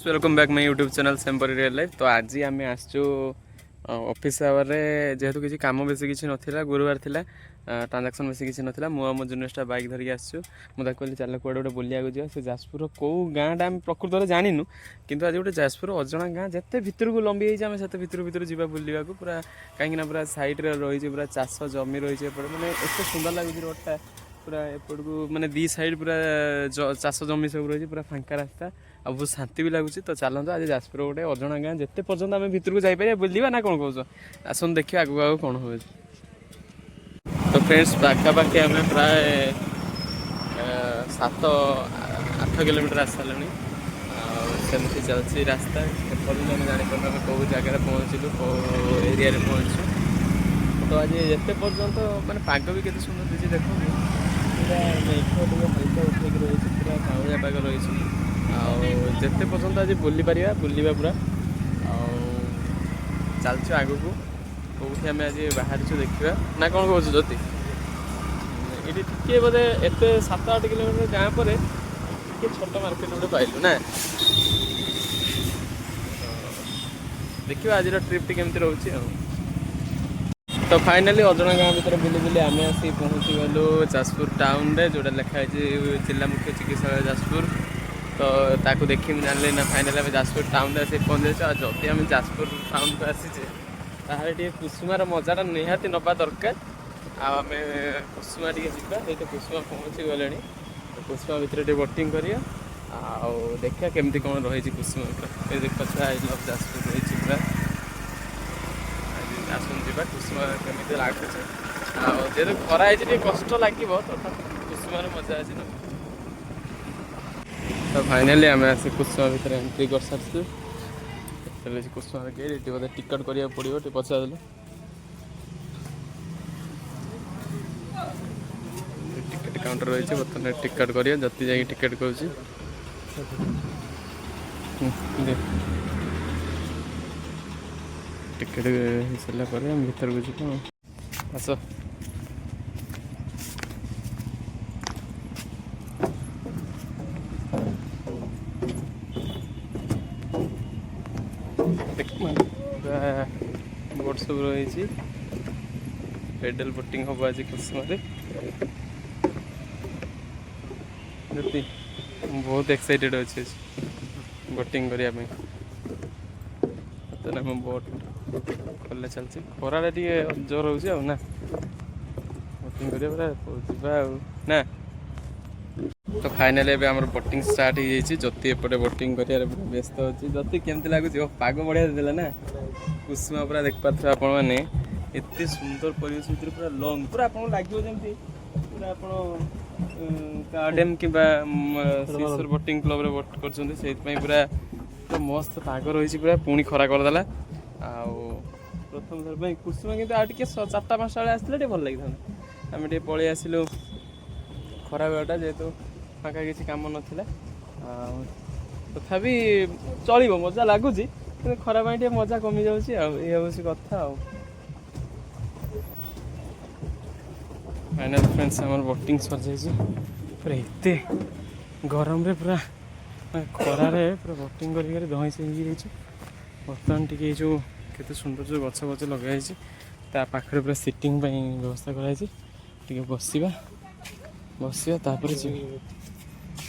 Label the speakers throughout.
Speaker 1: Welcome back my YouTube channel ସେମ୍ପରି real life. ତ ଆଜି ଆମେ ଆସିଛୁ ଅଫିସ୍ ଆୱାରରେ। ଯେହେତୁ କିଛି କାମ ବେଶୀ କିଛି ନଥିଲା, ଗୁରୁବାର ଥିଲା, ଟ୍ରାଞ୍ଜାକ୍ସନ୍ ବେଶୀ କିଛି ନଥିଲା, ମୁଁ ଆଉ ମୋ ଜୁନିୟର ଷ୍ଟାଫ୍ ବାଇକ୍ ଧରିକି ଆସିଛୁ। ମୁଁ ତାକୁ କହିଲି, ଚାଲ କୁଆଡ଼େ ଗୋଟେ ବୁଲିବାକୁ ଯିବା। ସେ ଯାଜପୁରର କେଉଁ ଗାଁଟା ଆମେ ପ୍ରକୃତରେ ଜାଣିନୁ, କିନ୍ତୁ ଆଜି ଗୋଟେ ଯାଜପୁର ଅଜଣା ଗାଁ, ଯେତେ ଭିତରକୁ ଲମ୍ବି ହେଇଛି, ଆମେ ସେତେ ଭିତରୁ ଭିତରୁ ଯିବା ବୁଲିବାକୁ ପୁରା। କାହିଁକିନା ପୁରା ସାଇଡ଼୍ରେ ରହିଛି, ପୁରା ଚାଷ ଜମି ରହିଛି ଏପଟେ। ମାନେ ଏତେ ସୁନ୍ଦର ଲାଗୁଛି ରୋଡ଼ଟା ପୁରା ଏପଟକୁ, ମାନେ ଦି ସାଇଡ଼୍ ପୁରା ଚାଷ ଜମି ସବୁ ରହିଛି, ପୁରା ଫାଙ୍କା ରାସ୍ତା ଆଉ ବହୁତ ଶାନ୍ତି ବି ଲାଗୁଛି। ତ ଚାଲନ୍ତୁ, ଆଜି ଯାଜପୁର ଗୋଟେ ଅଜଣା ଗାଁ, ଯେତେ ପର୍ଯ୍ୟନ୍ତ ଆମେ ଭିତରକୁ ଯାଇପାରିବା ବୁଲିବା, ନା କ'ଣ କହୁଛ? ଆସନ୍ତୁ ଦେଖିବା ଆଗକୁ ଆଗକୁ କ'ଣ ହେଉଛି। ତ ଫ୍ରେଣ୍ଡସ୍, ପାଖାପାଖି ଆମେ ପ୍ରାୟ 7-8 କିଲୋମିଟର ଆସିସାରିଲୁଣି ଆଉ ସେମିତି ଚାଲିଛି ରାସ୍ତା। ଏପର୍ଯ୍ୟନ୍ତ ଆମେ ଜାଣିପାରୁନୁ ଆମେ କେଉଁ ଜାଗାରେ ପହଞ୍ଚିଲୁ, କେଉଁ ଏରିଆରେ ପହଞ୍ଚିଛୁ। ତ ଆଜି ଯେତେ ପର୍ଯ୍ୟନ୍ତ, ମାନେ ପାଗ ବି କେତେ ସୁନ୍ଦର ଦେଇଛି ଦେଖନ୍ତୁ। ପୁରା ମେଘ ଟିକେ ହାଲକା ଉଠେଇକି ରହିଛି, ପୁରା କାଉଁଳିଆ ପାଗ ରହିଛି। ଆଉ ଯେତେ ପର୍ଯ୍ୟନ୍ତ ଆଜି ବୁଲିପାରିବା ବୁଲିବା ପୁରା। ଆଉ ଚାଲିଛୁ ଆଗକୁ, କେଉଁଠି ଆମେ ଆଜି ବାହାରିଛୁ ଦେଖିବା, ନା କ'ଣ କହୁଛୁ ଜ୍ୟୋତି? ଏଇଠି ଟିକେ ବୋଧେ ଏତେ 7-8 କିଲୋମିଟର ଗାଁ ପରେ ଟିକେ ଛୋଟ ମାର୍କେଟ ଗୋଟେ ପାଇଲୁ ନା। ତ ଦେଖିବା ଆଜିର ଟ୍ରିପ୍ଟି କେମିତି ରହୁଛି। ଆଉ ତ ଫାଇନାଲି ଅଜଣା ଗାଁ ଭିତରେ ବୁଲି ବୁଲି ଆମେ ଆସି ପହଞ୍ଚିଗଲୁ ଯାଜପୁର ଟାଉନରେ, ଯେଉଁଟା ଲେଖା ହେଇଛି ଜିଲ୍ଲା ମୁଖ୍ୟ ଚିକିତ୍ସାଳୟ ଯାଜପୁର। ତ ତାକୁ ଦେଖି ମୁଁ ଜାଣିଲି ନା ଫାଇନାଲି ଆମେ ଯାଜପୁର ଟାଉନରେ ଆସି ପହଞ୍ଚିଯାଇଛୁ। ଆଉ ଯଦି ଆମେ ଯାଜପୁର ଟାଉନକୁ ଆସିଛେ, ତାହେଲେ ଟିକେ କୁସୁମାର ମଜାଟା ନିହାତି ନେବା ଦରକାର। ଆଉ ଆମେ କୁସୁମା ଟିକେ ଯିବା। ଏଇଠି କୁସୁମା ପହଞ୍ଚି ଗଲେଣି। ତ କୁସୁମା ଭିତରେ ଟିକେ ବୋଟିଂ କରିବା ଆଉ ଦେଖିବା କେମିତି କ'ଣ ରହିଛି କୁସୁମା ପୁରା। ଏ ଦେଖିପାରୁଥିବା I love Jajpur ରହିଛି ପୁରା। ଆଜି ଆସନ୍ତୁ ଯିବା, କୁସୁମା କେମିତି ଲାଗୁଛି। ଆଉ ଯେହେତୁ ଖରା ହେଇଛି, ଟିକେ କଷ୍ଟ ଲାଗିବ, ତଥାପି କୁସୁମାର ମଜା ଅଛି ନା। ତ ଫାଇନାଲି ଆମେ ଆସି କୁସୁମା ଭିତରେ ଏଣ୍ଟ୍ରି କରିସାରିଛୁ। ଚାଲିଛି କୁସୁମାର ଗେଟ୍। ଏଠି ବୋଧେ ଟିକେଟ୍ କରିବାକୁ ପଡ଼ିବ, ଟିକେ ପଚାରିଦେଲୁ। ଟିକେଟ୍ କାଉଣ୍ଟର ରହିଛି, ବର୍ତ୍ତମାନ ଟିକେଟ୍ କରିବା। ଜ୍ୟୋତି ଯାଇକି ଟିକେଟ୍ କରୁଛି। ଦେ। ଟିକେଟ୍ ହେଇସାରିଲା ପରେ ଆମେ ଭିତରକୁ ଯିବୁ ଆଉ। ଆସ। ଦେଖ, ପୁରା ବୋଟ୍ ସବୁ ରହିଛି। ପେଡେଲ ବୋଟିଂ ହବ ଆଜି କୁସୁମାରେ। ଜ୍ୟୋତି, ମୁଁ ବହୁତ ଏକ୍ସାଇଟେଡ୍ ଅଛି ଆଜି ବୋଟିଂ କରିବା ପାଇଁ। ବର୍ତ୍ତମାନ ଆମ ବୋଟ୍ ଖୋଲା ଚାଲିଛି। ଖରାଟା ଟିକେ ଜୋର ହେଉଛି ଆଉ ନା। ବୋଟିଂ କରିବା ପୁରା ଯିବା ଆଉ ନା। ତ ଫାଇନାଲି ଏବେ ଆମର ବୋଟିଂ ଷ୍ଟାର୍ଟ ହେଇଯାଇଛି। ଜ୍ୟୋତି ଏପଟେ ବୋଟିଂ କରିବାରେ ପୁରା ବ୍ୟସ୍ତ ଅଛି। ଜ୍ୟୋତି, କେମିତି ଲାଗୁଛି? ଓ, ପାଗ ବଢ଼ିଆ ଦେଲା ନା? କୁସୁମା ପୁରା ଦେଖିପାରୁଥିବେ ଆପଣମାନେ, ଏତେ ସୁନ୍ଦର ପରିବେଶ ଭିତରେ ପୁରା ଲଙ୍ଗ, ପୁରା ଆପଣଙ୍କୁ ଲାଗିବ ଯେମିତି ପୁରା ଆପଣ ଗାର୍ଡେନ୍ କିମ୍ବା ସିସର ବୋଟିଂ କ୍ଲବରେ ବୋଟ୍ କରୁଛନ୍ତି। ସେଇଥିପାଇଁ ପୁରା ପୁରା ମସ୍ତ ପାଗ ରହିଛି ପୁରା। ପୁଣି ଖରା କରିଦେଲା। ଆଉ ପ୍ରଥମ ଥର ପାଇଁ କୁସୁମା, କିନ୍ତୁ ଆଉ ଟିକେ 4ଟା 5ଟା ବେଳେ ଆସିଥିଲେ ଟିକେ ଭଲ ଲାଗିଥାନ୍ତା। ଆମେ ଟିକେ ପଳେଇ ଆସିଲୁ ଖରା ବେଳଟା, ଯେହେତୁ ଫାଙ୍କା କିଛି କାମ ନଥିଲା। ଆଉ ତଥାପି ଚଳିବ, ମଜା ଲାଗୁଛି, କିନ୍ତୁ ଖରା ପାଇଁ ଟିକେ ମଜା କମି ଯାଉଛି। ଆଉ ଏଇ ହେଉଛି କଥା। ଆଉ ଫାଇନାଲ ଫ୍ରେଣ୍ଡସ୍, ଆମର ବୋଟିଂ ସରିଯାଇଛି। ପୁରା ଏତେ ଗରମରେ, ପୁରା ମାନେ ଖରାରେ ପୁରା ବୋଟିଂ କରି କରି ଧଇଁ ସଇଁ ହେଇଯାଇଛୁ। ବର୍ତ୍ତମାନ ଟିକେ ଏଇ ଯେଉଁ କେତେ ସୁନ୍ଦର ଯେଉଁ ଗଛ ଗଛ ଲଗା ହେଇଛି, ତା ପାଖରେ ପୁରା ସିଟିଂ ପାଇଁ ବ୍ୟବସ୍ଥା କରାଯାଇଛି। ଟିକେ ବସିବା ବସିବା, ତାପରେ ଯିବା।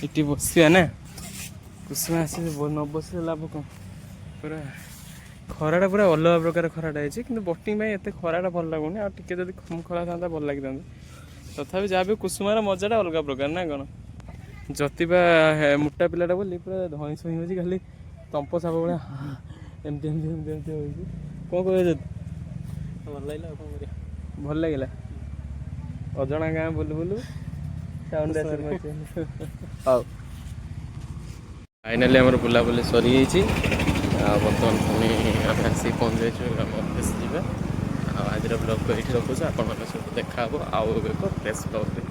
Speaker 1: ଏଠି ବସିବା ନା, କୁସୁମା ଆସି ନ ବସିଲେ ଲାଭ କ'ଣ? ପୁରା ଖରାଟା ପୁରା ଅଲଗା ପ୍ରକାର ଖରାଟା ହେଇଛି, କିନ୍ତୁ ବୋଟିଂ ପାଇଁ ଏତେ ଖରାଟା ଭଲ ଲାଗୁନି। ଆଉ ଟିକେ ଯଦି କମ୍ ଖରା ଥାନ୍ତା, ଭଲ ଲାଗିଥାନ୍ତା। ତଥାପି ଯାହା ବି କୁସୁମାର ମଜାଟା ଅଲଗା ପ୍ରକାର, ନା କ'ଣ? ଜ୍ୟୋତି ବା ମୋଟା ପିଲାଟା ବୋଲି ପୁରା ଧଇଁ ସଇଁ ହେଉଛି, ଖାଲି ତମ୍ପ ସାପ ଭଳିଆ ଏମିତି ଏମିତି ଏମିତି ଏମିତି ହେଉଛି। କ'ଣ କହିବ ଜ୍ୟୋତି?
Speaker 2: ଭଲ ଲାଗିଲା, ଆଉ କ'ଣ କରିବା?
Speaker 1: ଭଲ ଲାଗିଲା। ଅଜଣା ଗାଁ ବୁଲୁ ବୁଲୁ ଟାଉନରେ ଆସି ପହଞ୍ଚିଗଲୁ। ହଉ, ଫାଇନାଲି ଆମର ବୁଲାବୁଲି ସରିଯାଇଛି। ଆଉ ବର୍ତ୍ତମାନ ପୁଣି ଆମେ ଆସିକି ପହଞ୍ଚି ଯାଇଛୁ, ଆମ ଅଫିସ୍ ଯିବା। ଆଉ ଆଜିର ବ୍ଲଗ୍କୁ ଏଇଠି ରଖୁଛୁ। ଆପଣମାନଙ୍କ ସହିତ ଦେଖା ହେବ ଆଉ ଏକ ଫ୍ରେଶ୍ ବ୍ଲଗ୍ରେ।